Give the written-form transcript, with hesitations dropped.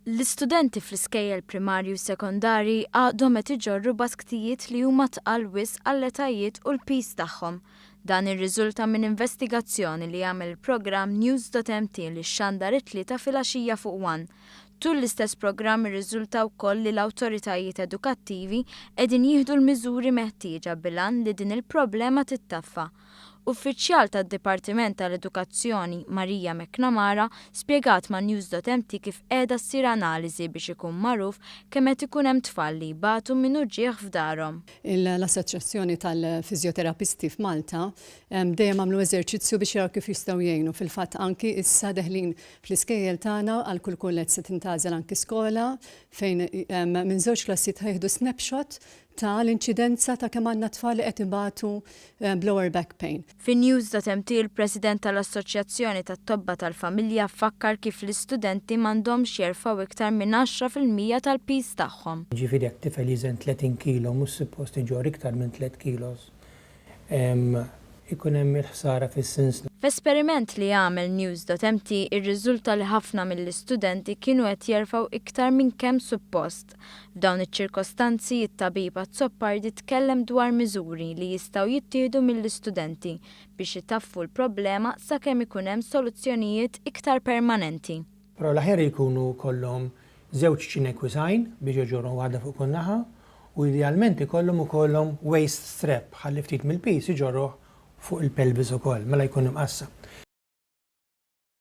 L-istudenti fl-iskejjel primarji u sekondarji għadhom qed iġorru basktijiet li huma tqal wisq għall-etajiet u l-piż tagħhom. Dan irriżulta minn investigazzjoni li għamel il-programm News.mt li xxandar it-Tlieta filgħaxija fuq one. Tul l-istess programm irriżulta wkoll li l-awtoritajiet edukattivi qegħdin jieħdu l-miżuri meħtieġa bil-għan li din il-problema tittaffa. Uffiċjal tad-Dipartiment tal-Edukazzjoni, Maria McNamara, spjegat ma' News.mt kif qiegħda ssir analiżi biex ikun magħruf kemm qed ikun hemm tfal li jbatu minn uġigħ f'darhom. L-Assoċjazzjoni tal-Fiżjoterapisti f'Malta dejjem għamlu eżerċizzju biex jaraw kif jistgħu jgħinu. Fil-fatt anki issa deħlin fl-iskejjel tagħna għal kull kulleġġ se tintgħażel anki skola fejn minn żewġ klassijiet ħa jieħdu snapshot ta' l-inċidenza ta' kemm għandna tfal li qed ibatu b'lower back pain. Fi News.mt il-President tal-Assoċjazzjoni tat-Tobba tal-Familja fakkar kif l-istudenti m'għandhomx jerfgħu iktar minn 10% tal-piż tagħhom. Jiġifieri jekk tifel jiżen 30 kilo mhux suppost iġorr iktar minn tliet kilos. Ikun hemm il-ħsara fis-sinsla. F'esperiment li għamel News.mt irriżulta li ħafna mill-istudenti kienu qed jerfgħu iktar minn kemm suppost. F'dawn iċ-ċirkostanzi, it-tabib Azzopardi tkellem dwar miżuri li jistgħu jittieħdu mill-istudenti biex itaffu l-problema sakemm ikun hemm soluzzjonijiet iktar permanenti. Però l-aħjar jkunu jkollhom żewġ ċineg wisgħin biex iġorru waħda fuq kull naħa u idealment ikollhom ukollhom waist strap ħalli ftit mill-piż iġorruh fuq il-pelvis ukoll, mela jkun imqassam.